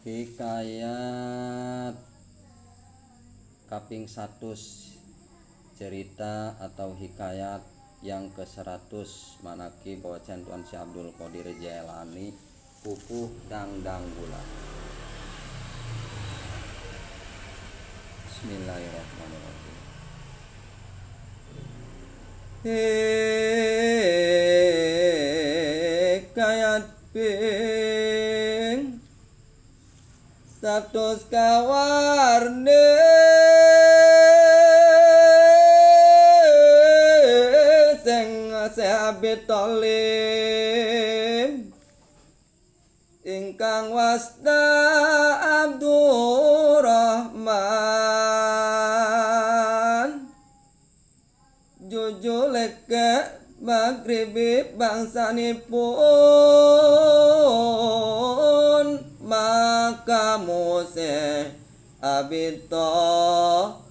Hikayat kaping 100, cerita atau hikayat yang ke-100 manakib bawacan Tuan Syekh Abdul Qadir Jailani, Pupuh Dangdang Gula. Bismillahirrahmanirrahim. Hikayat ping 100 kawarne sing Abi Thalib ingkang wasta Abdurrahman jujuleke magribi bangsanipun makamuse Abi Thalib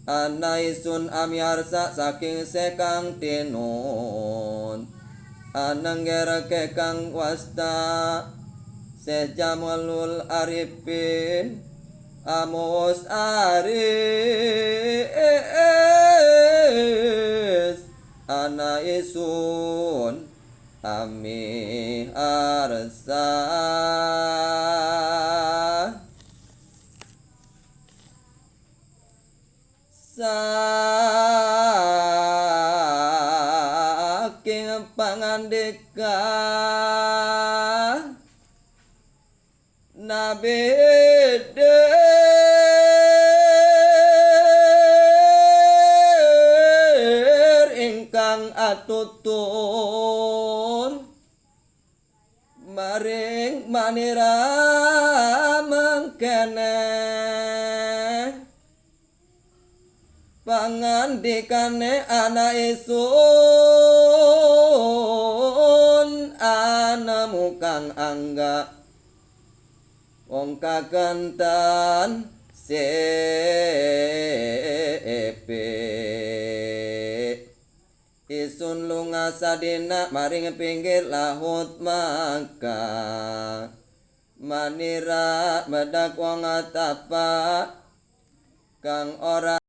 anaisun amyarsa saking sekang tinun anenggerake kang wasta Sejamalul Arifin Amos Aris anaisun ami arsa. Saking pangandika Nabi Khidir ingkang atutur maring manira mengkene pangandikane ana isun anemu kang angga wong kakenten sepe isun lunga sadina maring pinggir lahut maka manira medak wong atapa kang ora